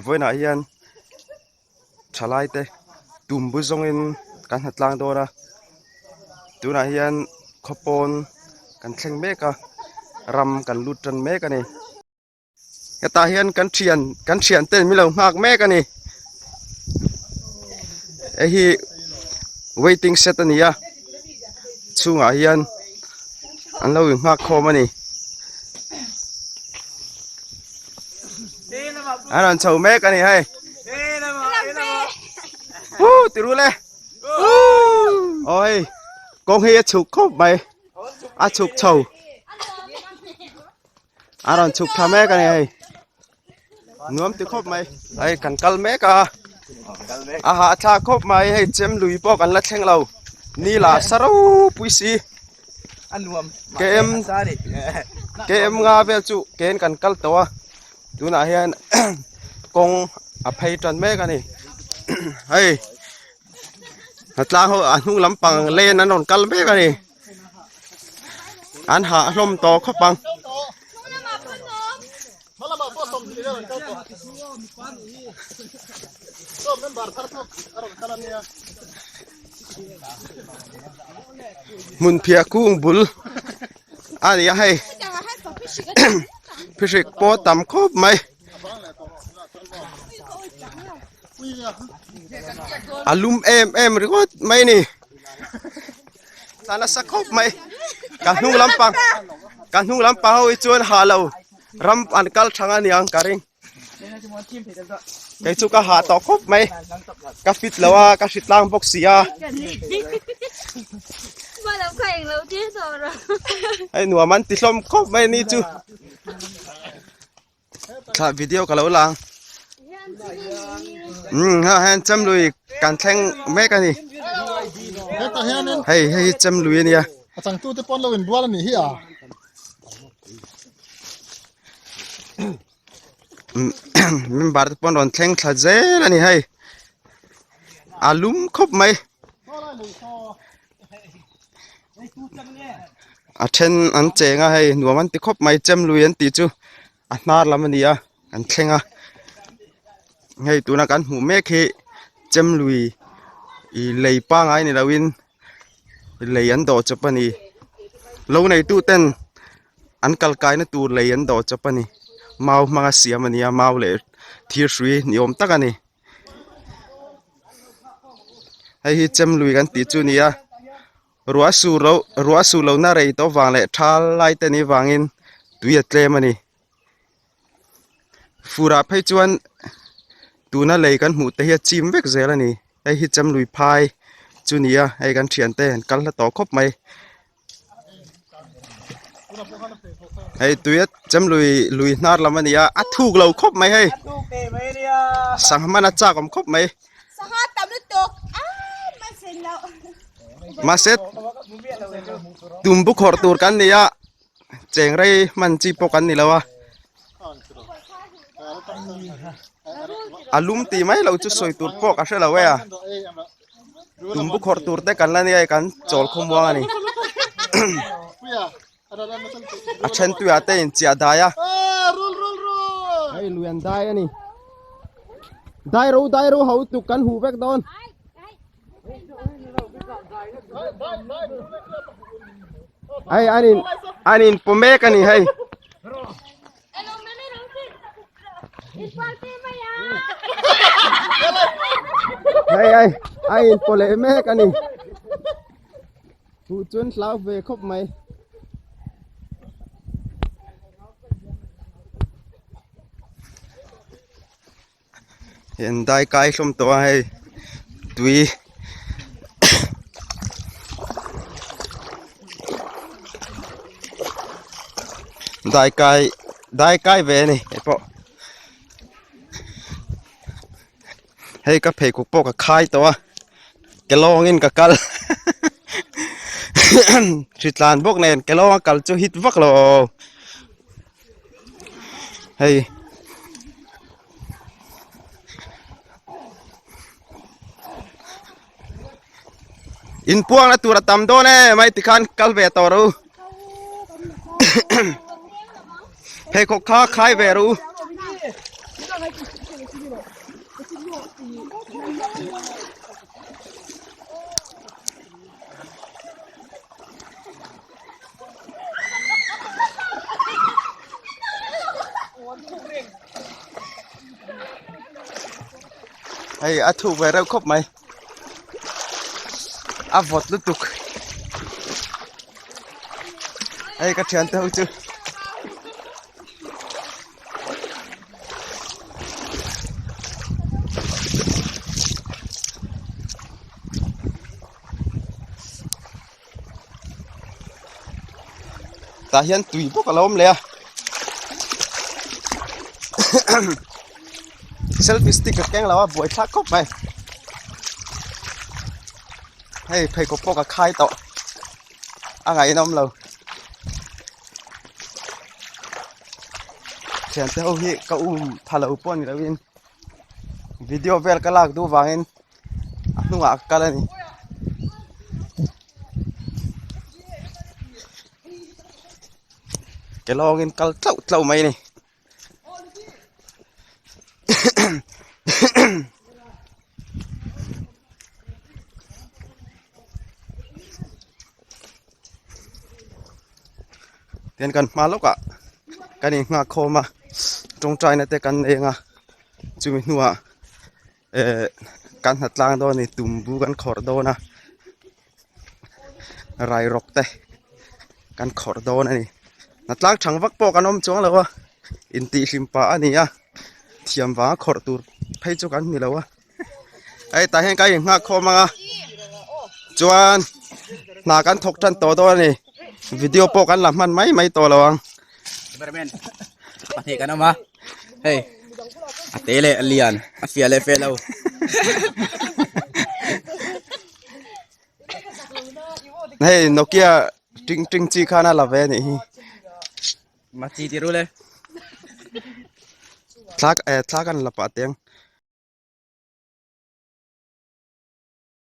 Vawiinah hian thalai te tum bu zawngin kan ha tlang dawn a tunah hian khawpawn kan thleng mek a ram kan lut tan mek a ni. Hetah hian kan thian kan thian ten min lo nghak mek a ni hei hi waiting shed a ni a chhungah hian an lo in nghak khawm a ni an rawn chho mek a ni hei huu ti ru le aw hei kawng hi a chhuk khawp mai a chhuk chho. A rawn chhuk thla mek a ni hei nuam ti khawp mai hei kan kal mek a a hahthlak khawp mai hei chem lui pawh kan la thleng lo ni lah sa ropui si km km nga vel chu ken kan kal tawh a tunah hian kawng a phei tan mek a ni hei hnatlang ho a hnung lampang lane an rawn kal mek a ni. An hah hlawm tawh khawp ang. Hmun phiah kung bul a ni a hei phihrik pawh tam khawp mai. A lum em em ringawt mai a ni. Ta nasa khawp mai ka hnung lampang ka hnung lampang ho hi chuan ha lo ram an kal thang a niang ka ring kei chu ka ha tawh khawp mai ka fit lo a ka hri tlang bawk si a hei nuam an ti hlawm khawp mai ni chu thla video ka lo lang um ha hian chem lui kan thleng mek a ni hei hei hi chem lui a nia a changtu te pawn lo in bual a nih hi a member te pawn rawn thleng thla zel a ni hei a lum khawp mai A then an cheng a hei nuam an ti khawp mai chem lui an tih chu a hnar lam a ni a an thleng a hei tuna kan hmuh mek hi chem lui ih lei pangai ni lo in lei an dawh chawp a ni lo nei tu ten an kal kai na tur lei an dawh chawp a ni mau hmanga siam a ni a mau leh thir hrui ni awm tak a ni. Hei hi chem lui kan tih chu a ni a ruah sur loh ruah sur lohna rei tawh vang leh thal lai te nih vangin tui a tlem a ni furah phei chuan tuna lei kan hmuh te hi a chim vek zel a ni hei hi chem lui phai chu a ni a hei kan thiante an kal hla tawh khawp mai. Hei tui a chem lui lui hnar lam a ni a a thuk lo khawp mai hei sangha man a chak awm khawp mai Sangha tam lutuk a mahse lo mahse tumbu khawrh tur kan ni a cheng rei hman chi pawh kan ni lo a a lum tih mai lo chu sawi tur pawh ka hre lo e a. Tumbu khawrh tur te kan la nia kan chawl khawmuang a ni a then tuiah te in chiah dai a hei lui an dai a ni dai ro dai ro ho tuk kan huh vek dawn hei an in an in paw mek a ni hei. Hei hei a in paw leh mek a ni huh chuan hlau ve khawp mai. Hei an dai kai hlawm tawh a hei tui dai kai dai kai ve a ni hei pawh hei ka pheikhawk pawh ka khai tawh a ke lawngin ka kal hritlan bawk nen ke lawnga kal chu hit vak lo hei in puang na tur a tam dawn e mai tikhan kal ve tawh ru pheikhawk kha khai ve ru. Hei a thuk ve reuh khawp mai a vawt lutuk hei ka thian te ho chu tah hian tui bawk a lo awm leh a selfie stick ka keng lo a buai thlak khawp mai hei pheikhawk pawh ka khai tawh a ngaihnawm lo thiante ho hi ka um pha lo pawh ni lo in video vel ka lak duh vangin. a hnungah a kal a ni ke lawngin kal tlauh tlauh mai a ni tian kan hma lawkah kan inghak khawm a tawngtaina te kan nei ang a chumi hnuah. Eh kan hna tlang dawn a ni tumbu kan khawrh dawn a rairawk te kan khawrh dawn a ni hna tlang thang vak pawh kan awm chuang lo a intihhlim pah a ni a thiam vanga khawrh tur phei chu kan ni lo a hei tah hian ka inghak khawm ang a chuan hna kan thawk tan tawh dawn a ni video pawh kan la hman mai mai tawh lo ang. Cameraman pahnih kan awm a hei a te leh a lian a fiah leh fe lo hei Nokia ting ting chi khan a la ve anih hi machi ti ru le thla eh thla kan la pah teng.